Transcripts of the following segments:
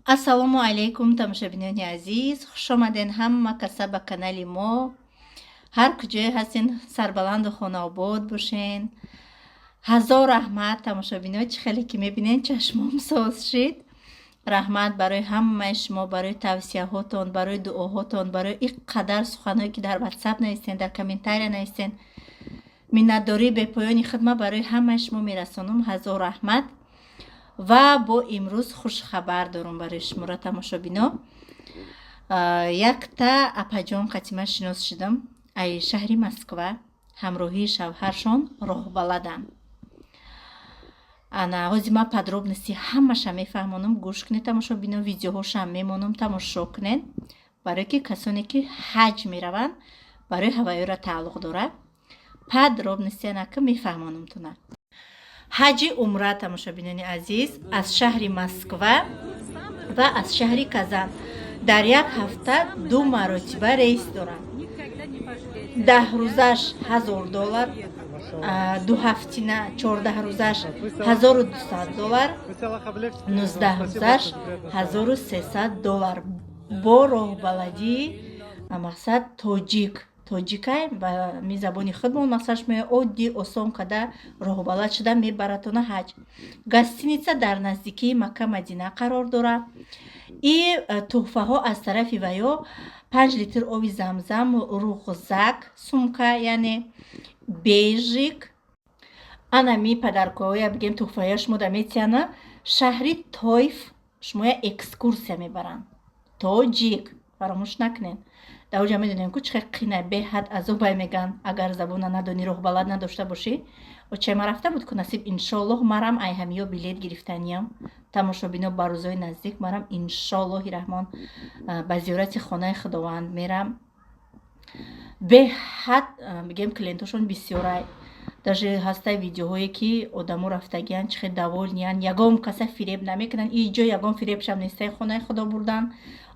Ассалому алайкум, тамошобинони азиз, хушомаден ҳама каса ба канали мо. Ҳар куҷое ҳастен, сарбаланду хонаобод бошен. Ҳазор раҳмат, тамошобино, чӣ хеле ки мебинен, чашмом соз шид. Раҳмат барои ҳамаи шумо, барои тавсияҳотон, барои дуоҳотон, барои ин қадар суханҳое ки дар ватсап навистен, дар комментария навистен. Миннатдории бепоёни худма барои ҳамаи шумо мерасонам. Ҳазор раҳмат. Ва бо имрӯз хушхабар дорум барои шуморо, тамошобино. Якта апаҷон қатима шинос шудам, ай шаҳри Москва, ҳамроҳии шавҳаршон роҳбаладам. Ана ҳозир ман подробности ҳамаша мефаҳмонам, гӯш кунед, тамошобино, видеоҳошам мемонам, тамошо кунед, барое ки касоне ки ҳаҷ мераванд, барои ҳавайёра тааллуқ дорад. Подробности анака мефаҳмонамтона. Ҳаҷи умра, тамошобинони азиз, аз шаҳри Москва ва аз шаҳри Казан дар як ҳафта ду маротиба рейс доранд. 10 рӯзаш 1000 доллар, дуҳафтина 14 рӯзаш 1200 доллар, 19 рӯзаш 1300 доллар бо роҳбаладии мақсад тоҷик, тоҷикай ба ми забони худмон мақсадш меояд, оддӣ, осон када роҳбалад шуда мебаратона ҳаҷ. Гостиница дар наздикии Макка, Мадина қарор дорад. И тӯҳфаҳо аз тарафи ваё: 5 литр оби Замзам, рюкзак, сумка, яъне бежик. Ана ми подаркоя, бигем, тӯҳфаҳоя шумо да метиҳана. Шаҳри Тоиф шумоя экскурсия мебаранд. Тоҷик, фаромӯш накунед. Дар оҷа медонем, ку чӣ хел қина, беҳад азобай меган, агар забона надонӣ, роҳбалад надошта бошӣ. Очай ма рафта буд ку, насиб, иншоаллоҳ, марам ай ҳамиё билет гирифтаниям, тамошобино. Ба рӯзои наздик марам, иншоаллоҳи раҳмон, ба зиёрати хонаи Худованд мерам. Беҳад, бигем, клиентошон бисёрай. Даже ҳастай видеоҳое ки одамо рафтагиян, чӣ хел довольныян, ягон каса фиреб намекунанд. Иҷо ягон фиребшам нестай. Хонаи Худо бурдан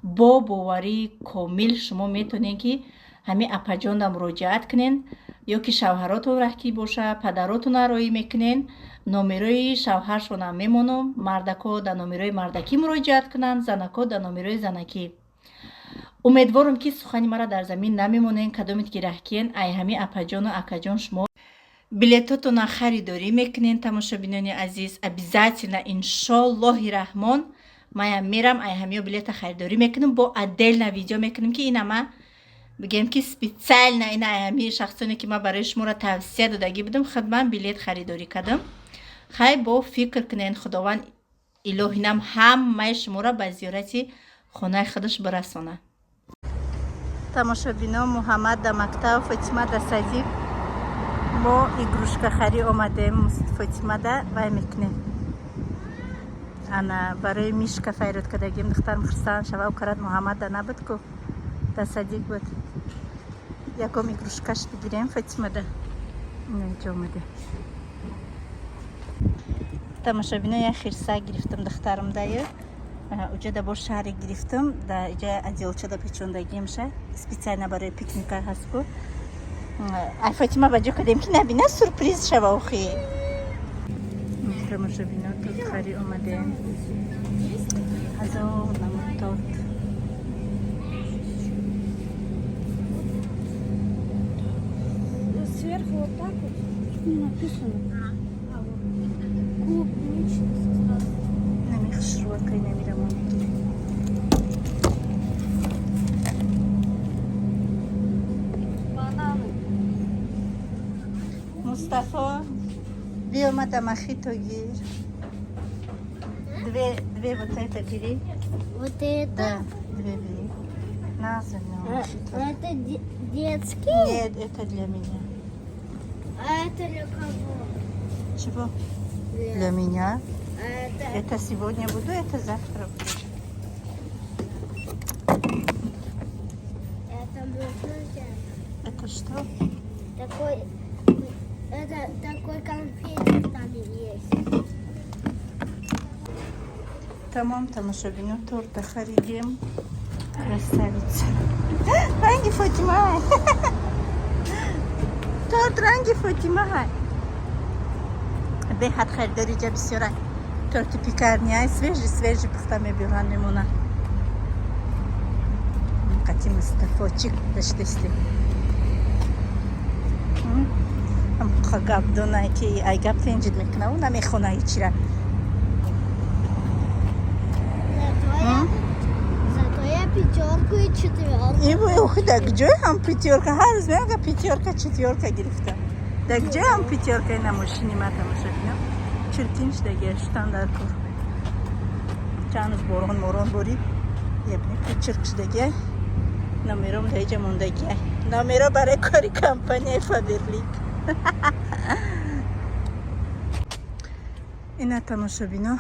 бо боварии комил шумо метавонед, ки ҳамин апаҷонда муроҷиат кунед ё ки шавҳаротон раҳкӣ боша, падаротона роӣ мекунен. Номерои шавҳаршонам мемонам. Мардако дар номерои мардакӣ муроҷиат кунанд, занако дар номерои занакӣ. Умедворам, ки сухани маро дар замин намемонен. Кадомед ки раҳкиен, ай ҳамин апаҷону акаҷон шумо билетотона харидорӣ мекунен. Тамошобинони азиз, обязательно, иншоллоҳи раҳмон, маям мерам, ай ҳамиё билета харидорӣ мекунам, бо отдельно видео мекунам, ки ина ма бигем, ки специально ина ай ҳами шахсоне ки ман барои шуморо тавсия додагӣ будам, худман билет харидорӣ кардам. Хай, бо фикр кунен. Худованд илоҳинам ҳамаи шуморо ба зиёрати хонаи худаш бирасонад. Тамошобино, Муҳаммад да мактаб, Фотима да садик, мо игрушкахарӣ омадем. Фотимада вай мекунем, ана барои мишка файрод кардагим, духтарам хурсанд шава карад. Муҳаммад да набуд ку, да садик буд. Ягом игрушкаш бигирем Фотимада. Инаҷо омадем, тамошобино. Як хирса гирифтам духтарам даю, уҷада бо шаре гирифтам, да иҷа одеялчада печондагимша, специально барои пикника ҳаст ку. Ай Фотима ба ҷо кардем, ки набина, сюрприз шава охи. Тамошобино, тортхарӣ омадем. Ҳазор намуд торт. Сверху вот так вот не написано. А вот клубничный состав. Нами хушрӯакай намирамо мегирем. Бананы. Мустафо, биомада, мохито гир. Две, две вот это бери. Вот это? Да, две бери. На, за А, это детский? Нет, это для меня. А это для кого? Чего? Для, Для меня. А это. Это сегодня буду, это завтра буду. Это можно взять? Это что? Такой. Это такой конфетик там есть. Тамом, тамошобино, торта харидем. Красавица. Ранги Фотима. Торт ранги Фотима. Беҳад харидори ҷа бисёра. Торти пекарня свежий, свежий пухта мебиран, мемона. Қати Мустафочик даштести. Гап донай ки ай гап тенҷид мекуна, ӯ намехона ҳечира. Зато я пятерку и четверку. Дар ҷой ҳам пятёрка, ҳар рӯз мега пятёрка, четвёрка гирифта. Дар ҷой ҳам пятёрка. Ина мошини ма тамошо кунам. Чиркин шудагия, шутан дар кор. Чанд рӯз борон морон борид. Ебни чирк шудагия. Номером дар иҷа мондагия. Номеро барои кори компанияи Фаберлик. Ина тамошобино,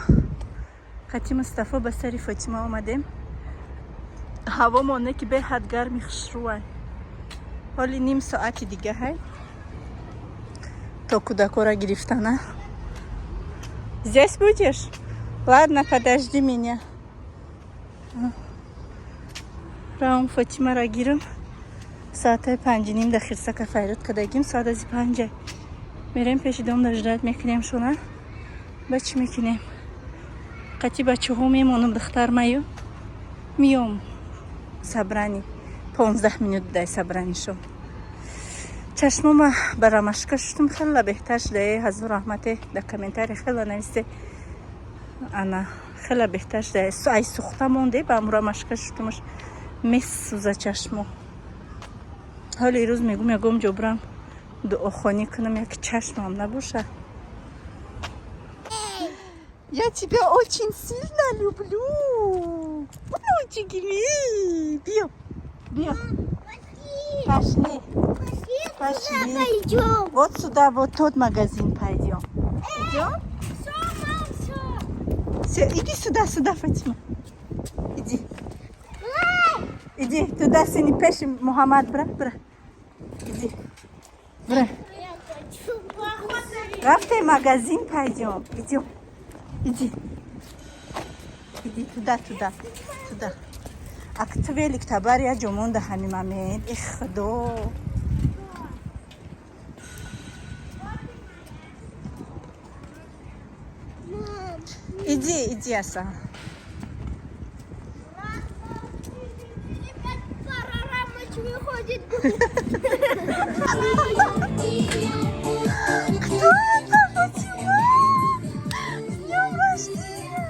қати Мустафо ба сари Фотима омадем. Ҳаво монда ки беҳад гарми хушрӯай. Ҳоли ним соати дига ҳай то кӯдакора гирифтана. Здесь будешь? Ладно, подожди меня. Равам, Фотимара гирам. Соатҳои 5:30 да хирсака файрод кардагим, соат ази 5-а. Мерем пеши дом, да ждать мекунем шона. Ба чӣ мекунем? Қати бачаҳо мемонам, духтар маю. Миём собрание. 15 минут дай собрание шон. Чашмома ба ромашка шудам, хеле беҳтар шуда. Ҳазор раҳмате, дар комментария хеле нависте. Ана хеле беҳтар шуда. Ай сухта монде, ба аму ромашка шудамаш месӯза чашмо. Ҳоли ирӯз мегум, ягом ҷо бирам дуохонӣ кунам, як чашмам набоша. Я тебя очень сильно люблю. Внучики, биё, биё. Пошли. Пошли. Пойдем. Вот сюда, вот тот магазин пойдем. Идем? Все, мам, все. Все, иди сюда, сюда, Фатима. Иди. Иди туда, сини пеши Мухаммад, бра, бра. Иди. Бра. Я хочу поход. Рафте магазин пойдем. Идем. Иди. Иди туда, туда, туда. Ак ту велик табар я ҷо монда ҳамин момент. Их, худо. Мам, Иди, иди, Аса. раз, два, три, четыре, пять, пара рамоч выходит. Кто это, Фатима? С днем рождения!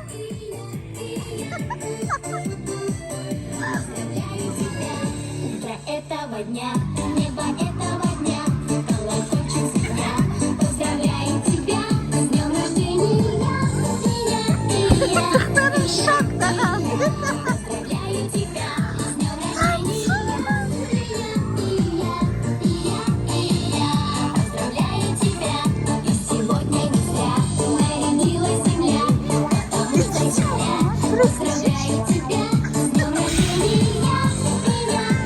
Утро этого дня, небо этого дня, колокольчик звеня, поздравляет тебя с днем рождения, меня и я. Духтарам шок дорам. Поздравляю тебя с днем рождения, меня и я, и я, и я. Поздравляю тебя, и сегодня не зря нарядилась земля, потому что земля. Поздравляю тебя с днем рождения, меня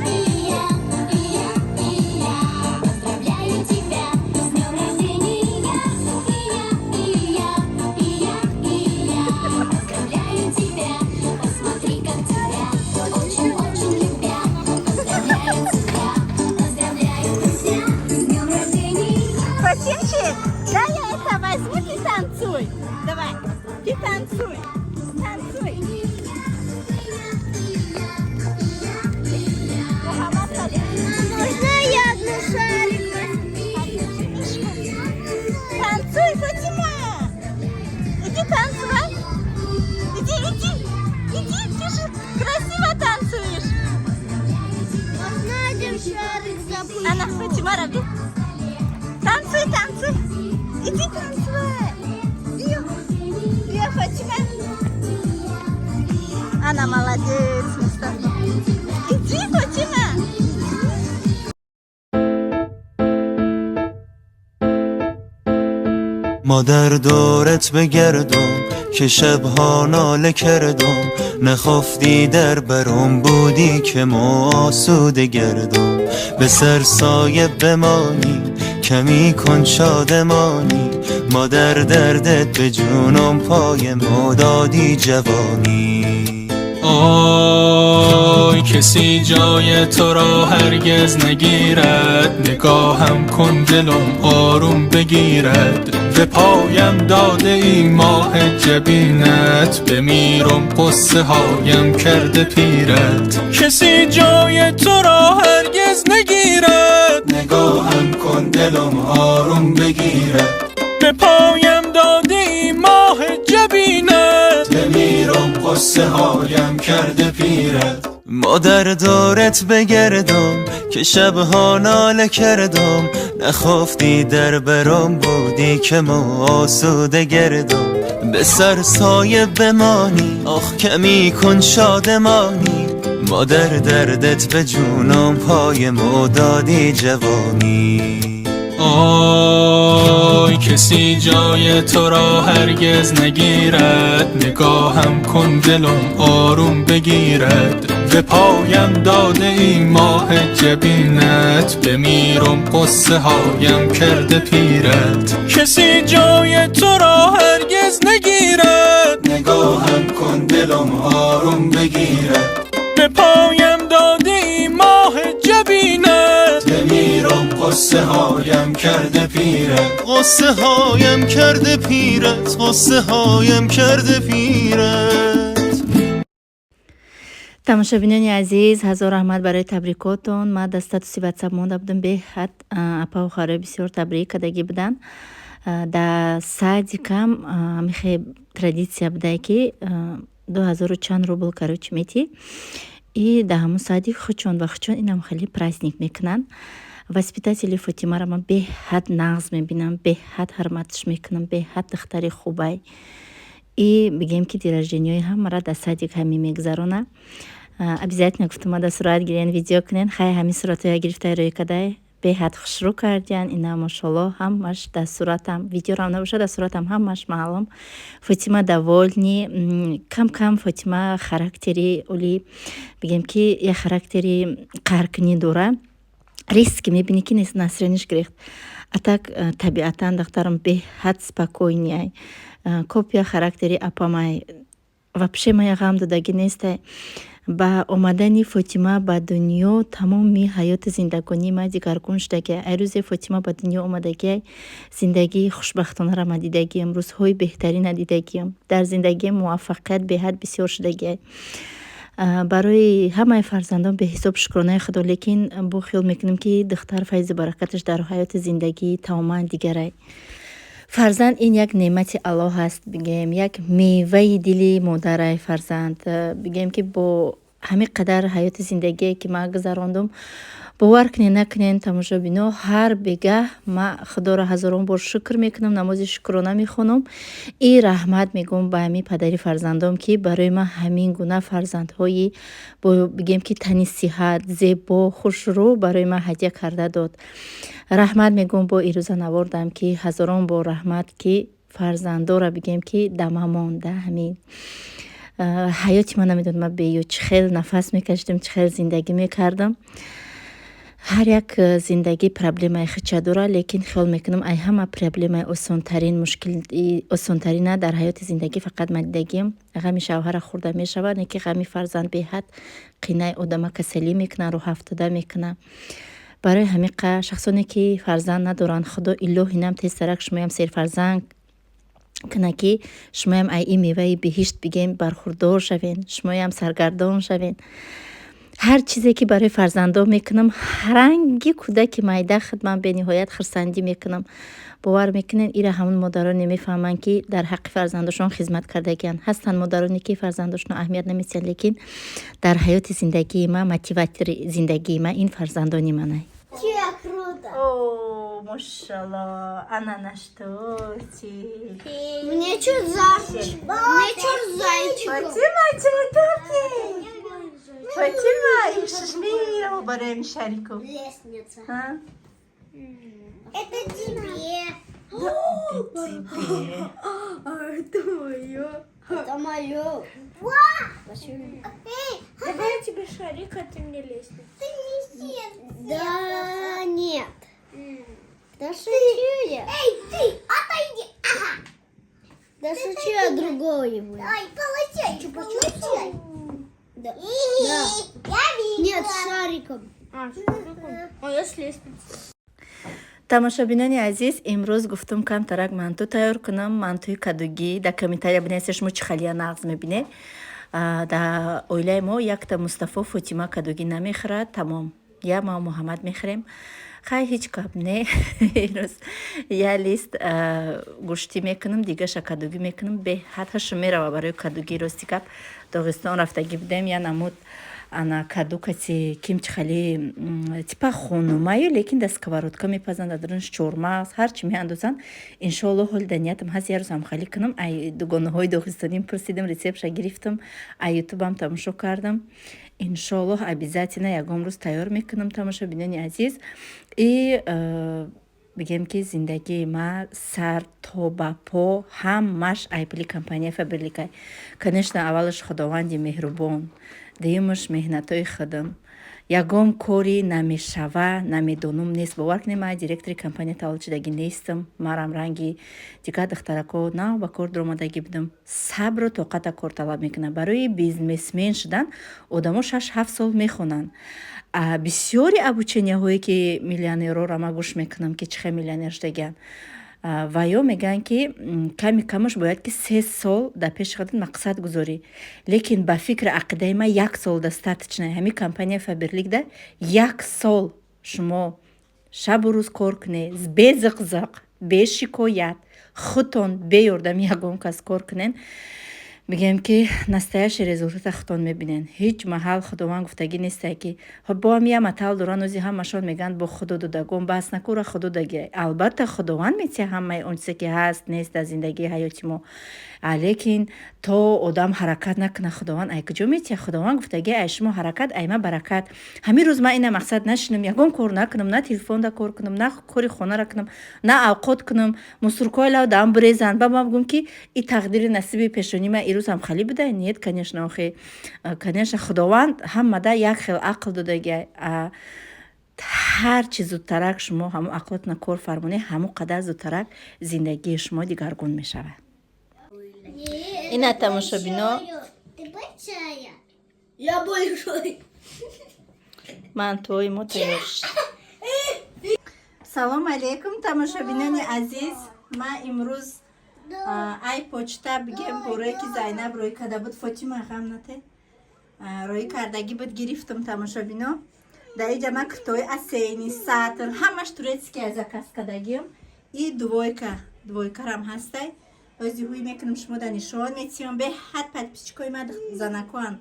и я, и я, и я. Поздравляю тебя с днем рождения, меня и я, и я, и я. Поздравляю тебя, посмотри, как тебя очень-очень любят. Поздравляю тебя, поздравляю, друзья, с днем рождения. Фатимчик, дай я это возьму, ты танцуй. Давай, ты танцуй. Танцуй. Мухаммад, Можно я одну шарик возьму? Танцуй, Фатима. Иди танцевать. Иди, иди. Иди, ты же красиво танцуешь. Можно один шарик запущу? Ана, Фатима, раби. Танцуй, танцуй. Иди танцевай. Биё. Биё, Фатима. Она молодец, Мустафа. Иди, Фатима. مادر دورت بگردم که شبها ناله کردم، نخفتی در برم بودی که مو آسوده گردم. به سر سایه بمانی، کمی کن شادمانی، مادر دردت به جونم، پای مو دادی جوانی. آی. آی، کسی جای تو را هرگز نگیرد. نگاهم کن، دلم آروم بگیرد. به پایم داده ای ماه جبینت، بمیرم غصه هایم کرده پیرت. کسی جای تو را هرگز نگیرد. نگاهم کن، دلم آروم بگیرد. به پایم داده ای ماه جبینت، بمیرم غصه هایم کرده پیرت. مادر دورت بگردم که شبها ناله کردم، نخفتی در برم بودی که مو آسوده گردم. به سر سایه بمانی، آخ کمی کن شادمانی. مادر دردت به جونم، پای مو دادی جوانی. آی، کسی جای تو را هرگز نگیرد. نگاهم کن، دلم آروم بگیرد. به پایم داده ای ماه جبینت، بمیرم غصه هایم کرده پیرت. کسی جای تو را هرگز نگیرد. نگاهم کن، دلم آروم بگیرد. به پایم داده ای ماه جبینت، بمیرم غصه هایم کرده پیرت. غصه هایم کرده پیرت، غصه هایم کرده پیرت. Тамошобинони азиз, ҳазор раҳмат барои табрикотон. Ман дар статуси Ватсап монда будам, беҳад апаву хоҳарои бисёр табрик кардагӣ буданд. Дар садикам ҳамихе традитсия будае, ки 2000 чанд рубл, короче, метӣ и дар ҳамон садик хучон ба хучон инам хеле праздник мекунанд. Воспитатели Фотимаро ман беҳад нағз мебинам, беҳад ҳурматш мекунам, беҳад духтари хубай. И бигем, ки день рождения ҳои ҳамаро дар садик ҳамин мегузарона. Обязательно гуфтам, дар сурат гирен, видео кунен. Хай, ҳамин суратҳоя гирифта рӯй кадай, беҳад хушрӯ кардиян. Ина, мошалло, ҳамаш дар суратам, видеорам набошад, дар суратам ҳамаш маълум. Фотима довольный. Кам кам Фотима характери оли, бигем, ки як характери қаҳркунӣ дора. Резко мебинӣ, ки настроение ш гирехт. А так табиатан духтарам беҳад спокойный ай, копия характери апамай. Вообще мая ғам додагӣ нестай. Ба омадани Фотима ба дунё тамоми ҳаёти зиндагонии ман дигаргун шудагиай. Ай рӯзе Фотима ба дунё омадагиай, зиндагии хушбахтонаро ман дидагиам, рӯзҳои беҳтарина дидагиам, дар зиндагиам муваффақият беҳад бисёр шудагиай. Барои ҳамаи фарзандон беҳисоб шукронаи Худо, лекин бо хиёл мекунем, ки духтар файзу баракаташ дар ҳаёти зиндагӣ тамоман дигарай. Фарзанд ин як неъмати Аллоҳ аст, бигем, як меваи дили модарай фарзанд. Бигем, ки бо ҳамин қадар ҳаёти зиндагие, ки ман гузарондум, бовар кунед, накунед, тамошобино, ҳар бегаҳ ман Худоро ҳазорон бор шукр мекунам, намози шукрона мехонам и раҳмат мегӯм ба ҳамин падари фарзандом, ки барои ман ҳамин гуна фарзандҳои бо, бигем, ки тани сиҳат, зебо, хушрӯ барои ман ҳадя карда дод. Раҳмат мегӯм. Бо ирӯза навордам, ки ҳазорон бор раҳмат, ки фарзандора, бигем, ки дама монда. Ҳамин ҳаёти ман, намедонам, ман беё чӣ хел нафас мекашидам, чӣ хел зиндагӣ мекардам. Ҳар як зиндагӣ проблемаи худша дорад, лекин хиёл мекунам, ай ҳама проблемаи осонтарин, мушкили осонтарина дар ҳаёти зиндагӣ фақат ман дидагиам. Ғами шавҳара хӯрда мешавад, не ки ғами фарзанд беҳад қинаи одама касалӣ мекунад, рӯҳафтода мекунад. Барои ҳамин шахсоне, ки фарзанд надоранд, Худо илоҳи нам тезтарак шумоям серфарзанд кунад, ки шумоям ай ин меваи биҳишт, бигем, бархурдор шавен, шумоям саргардон шавен. Ҳар чизе, ки барои фарзандон мекунам, ранги кӯдаки майда худ ман бениҳоят хурсандӣ мекунам. Бовар мекунед, ира ҳамон модароне мефаҳманд, ки дар ҳаққи фарзандошон хизмат кардагианд. Ҳастанд модароне, ки фарзандошонро аҳамият намедиҳанд, лекин дар ҳаёти зиндагии ман мотиватори зиндагии ман ин фарзандони манай. Круто. О, мошалло, ана наш тортик. Мне чё зайчик. Фатима, чё тортик? Фатима, шишмиро барои шарику. Лестница. А? Это тебе. Тебе. А это мое. Это мое. Эй, Давай я тебе шарик, а ты мне лестницу. ты неси. Да нет. Да шучу я. Эй, ты, отойди. Ага. Да шучу я, другое будет. Ай, получай, получай. Да. Да. Я Шариком. А, с шариком. А я с лестницей. Тамошобинони азиз, имрӯз гуфтум камтарак манту тайёр кунам, мантуи кадугӣ. Дар комментария бинависед, шумо чӣ халия нағз мебинед. Дар оилаи мо якта Мустафо, Фотима кадугӣ намехӯрад, тамом, я ма, Муҳаммад мехӯрем. Хай, ҳеҷ гап не, имрӯз я лист гӯштӣ мекунам, дигаша кадугӣ мекунам. Беҳад ҳашм мерава барои кадугӣ. Рости гап, Доғистон рафтагӣ будем, я намуд ана каду кати кимчихали типа хонумаю, лекин дар сковородка мепазанд, дар дарунаш чормағз ҳарчи меандозанд. Иншоалло, ҳоли дар ниятам ҳаст, як рӯз ҳамхалӣ кунам. Ай дугонаҳои доғистоним пурсидам, рецептша гирифтам, ай ютубам тамошо кардам. Иншоаллоҳ, обязательно ягон рӯз тайёр мекунам, тамошобинони азиз. И бигем, ки зиндагии ма сар то ба по ҳамаш ай пули компания Фаберликай. Конечно, аввалаш Худованди меҳрубон, дуюмаш меҳнатҳои худам. Ягон кори намешава, намедонум нест. Бовар кунед, ман директори компания таваллуд шудагӣ нестам. Марам ранги дигар духтарако нав ба кор дуромадагӣ будам. Сабру тоқата кор талаб мекунад. Барои бизнесмен шудан одамо 6-7 сол мехонанд. Бисёри обученияҳое ки миллионерора ма гӯш мекунам, ки чӣ хел миллионер шудагианд, ва ё мегӯянд, ки ками камаш бояд ки 3 сол дар пеши худат мақсад гузорӣ. Лекин ба фикри ақидаи ман, як сол достаточно. Ҳамин компания Фаберликда як сол шумо шабу рӯз кор кунед, бе зиқзиқ, бе шикоят, худтон бе ёрдами ягон кас кор кунед, бигем ки настоящий результата худтон мебинед. Ҳеҷ маҳал Худованд гуфтагӣ несте, ки боам я матал доран, ози ҳамашон мегӯянд: бо Худо додагон баҳс накура, Худо даги. Албатта, Худованд метиҳа ҳамаи он чизе ки ҳаст, нест дар зиндагии ҳаёти мо, лекин то одам ҳаракат накунад, Худованд ай куҷо метиҳа? Худованд гуфтаги: ай шумо ҳаракат, ай ма баракат. Ҳамин рӯз ман ина мақсад нашинам, ягон кор накунам, на телефонда кор кунам, на кори хонара кунам, на авқот кунам, мусуркҳои лав даам бирезанд, ба ман бигӯм, ки и тақдири насиби пешонии ман ирӯз ҳам халӣ буда? Нет, конечно. Охи, конечно, Худованд ҳамада як хел ақл додаги. Ҳар чи зудтарак шумо ҳамон ақлатона кор фармонед, ҳамон қадар зудтарак зиндагии шумо дигаргун мешавад. Ина, тамошобино. Ты большая. Я большой. Мантуҳои мо тайёр шуд. Салом алейкум, тамошобинони азиз. Ман имрӯз ай почта, бигем, борое ки Зайнаб рӯй карда буд, Фотима, ғам нате, рӯй кардагӣ буд, гирифтам. Тамошобино, дар иҷа ман китои осенний сатр ҳамаш турецкия заказ кардагиам. И двойка, двойкарам ҳастай. Ози ҳуй мекунам, шумо да нишон метиҳам. Беҳад подписчикои ма занакоан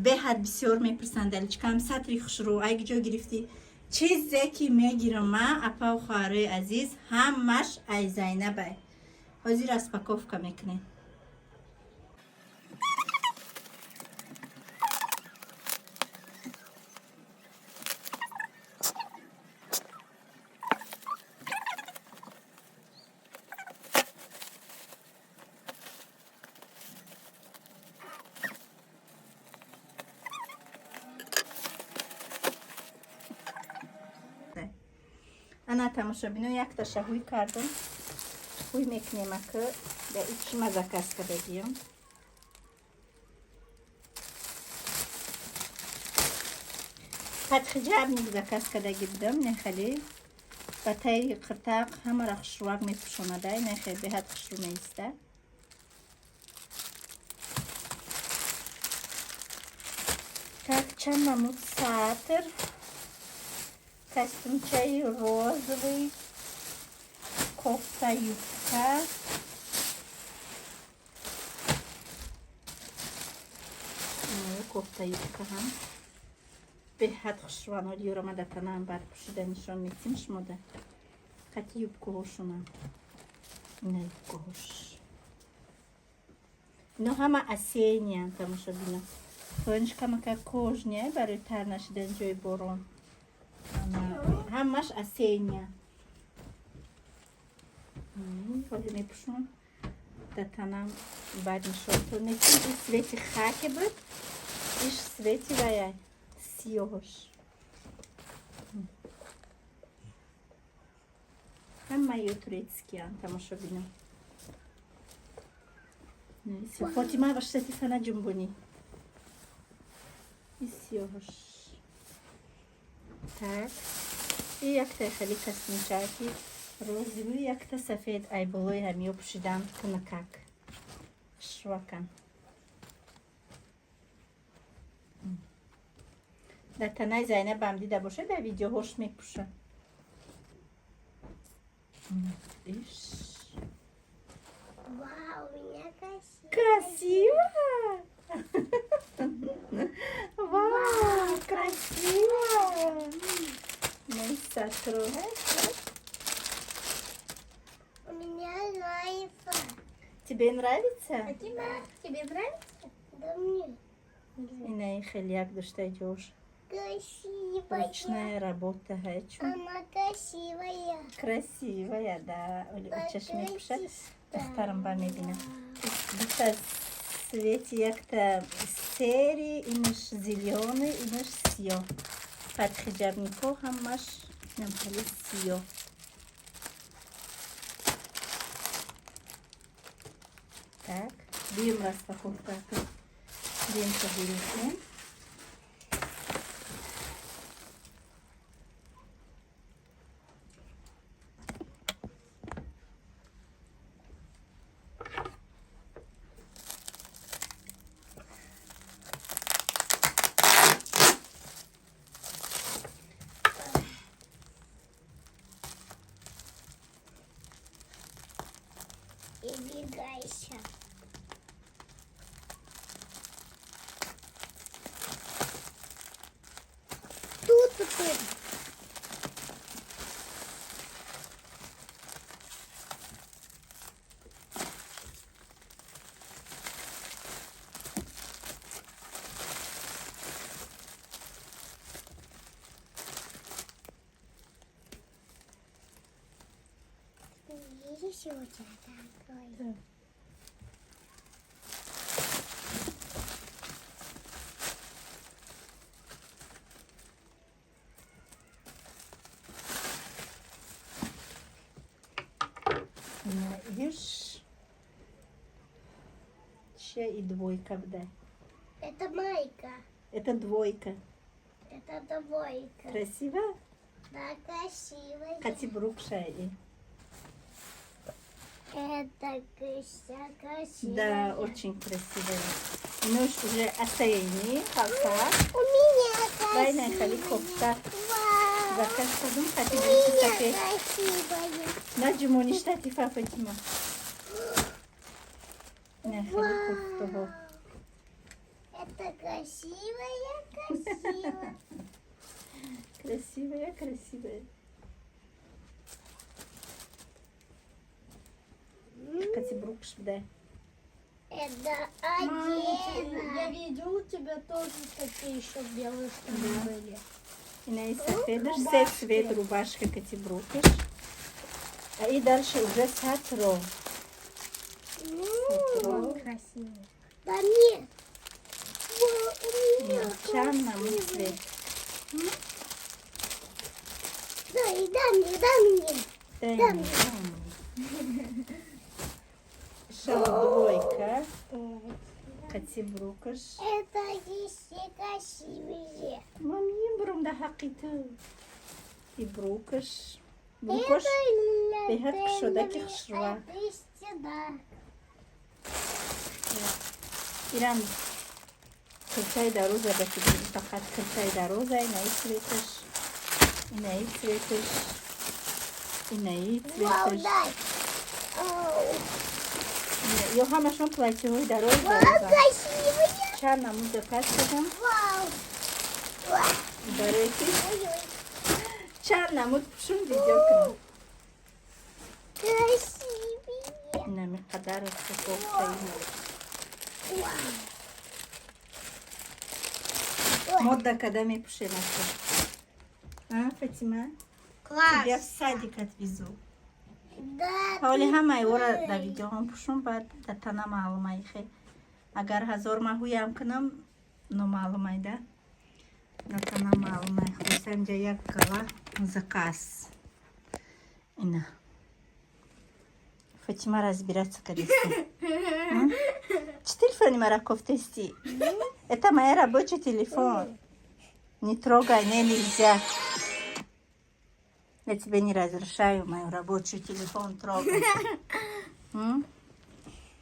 беҳад бисёр мепурсанд: даличкам, сатри хушрӯ ай ҷо гирифтӣ? Чизе ки мегирам ман, апау хоҳарои азиз, ҳамаш ай Зайнабай. Ҳозир распаковка мекунем. Ана, тамошобино, якташа ҳуй кардам. Ҳуй мекунем, ака да ичима заказ кардагиям. Подхиджабник заказ кардагӣ будам. Нехали ба таи қиртақ ҳамаро хушрӯвак мепӯшонада, нехе беҳад хушрӯ меиста. Так, чанд намуд сатр, костюмчаи розовый, кофта, юбка. Кофта, юбка ҳам беҳад хушрӯан. Ҳоли ма дар танаам баъд пӯшида нишон метим шумода. Қати юбкаҳошонам, ина юбкаҳош. Ино ҳама осенниян, тамошобино. Поёниш камака кожаный, барои тар нашидани ҷои борон. Ҳамаш осенняя. Ҳоли мепӯшам дар танам, баъд нишонтон метим. И цвети хаки буд, иш цвети ваяй сиёҳш. Ҳамаё турецкиян, тамошобино. Фотима, ваштати сана ҷумбунӣ. И сиёҳш. Так, и якта хеле костюмчаки розовый, якта сафед, ай болои ҳамиё пӯшидан кунакак хушрӯакан. Дар танаи Зайнабам дида бошед, дар видеоҳош мепӯша. Иш. Вау, у меня красиво. Красиво! Вау, красиво! Ну, сатру. У меня нравится. Тебе нравится? А тебе? Тебе нравится? Да мне Инаи хеле як дошта ҷош. красивая. Ручная работа, хочу. Она красивая. Красивая, да. Очаш мепӯшад. Духтарам ба мебинам. Дута цвети, якта серый, инаш зелёный, инаш сиёҳ. Подхиджабнико ҳамаш инам хеле сиёҳ. Так, дуюм распаковка. Дуюмша гирифтем. И двигайся. Тут ты. Видишь, у тебя такой? Да. Видишь? Ще и двойка бда. Это майка. Это двойка. Это двойка. Красиво? Да, красивая. Кати брукшай. Это красиво. Да, очень красивая. Ну уже осенний халта. У меня Вайна красивая. хали кофта. Вау. Заказ кардам, кати У брукши меня сафед. красивая. На ҷумони штатифа, Фатима. На хали кофтаҳо. Это красивая, красивая. Красивая, красивая. Кати брукш бда. Это Мама, одежда. я видел, у тебя тоже такие еще белые штаны были. Инаи сафедаш, се цвет рубашка кати брукаш. А и дальше уже сатро. Сатро. Красивый. Да нет. Во, у меня Чанд намуд красивый. цвет. Дай, дай мне, дай мне. Дай Да. мне. Шал двойка. Кати брукаш. Это еще красивые. Мам, брум да ҳаққи ту. И брукаш. Брукаш. Беҳад кушодаки хушрӯа. Это сюда. Ирам куртаи дароза ба фикр, фақат куртаи дароза, инаи цветаш, инаи цветаш, инаи Вау, цветаш. дай. Оу. Ё ҳамашон платьеҳои дароз Вау, дароза. красивые. Чанд намуд заказ кардам Вау. Вау. барои ки Ой-ой. чанд намуд пӯшум видео кунам. Красивые. Инами қадар распаковка. Вау. Мода када мепӯшем ака. А, Фатима? Тебя в Класс. садик отвезу. Да. Ҳоли ҳамаи ора дар видеоҳом пӯшум, баъд дар тана маълумай хе. Агар ҳазор маҳуям кунам, номаълумай да. На тана маълумай. Хулоса, инҷа як гала заказ. Ина. Фатима разбираться кадисти. Чӣ телефони мара кофтести? Это моя рабочий телефон. Не трогай, не нельзя. Я тебе не разрешаю мой рабочий телефон трогать. М?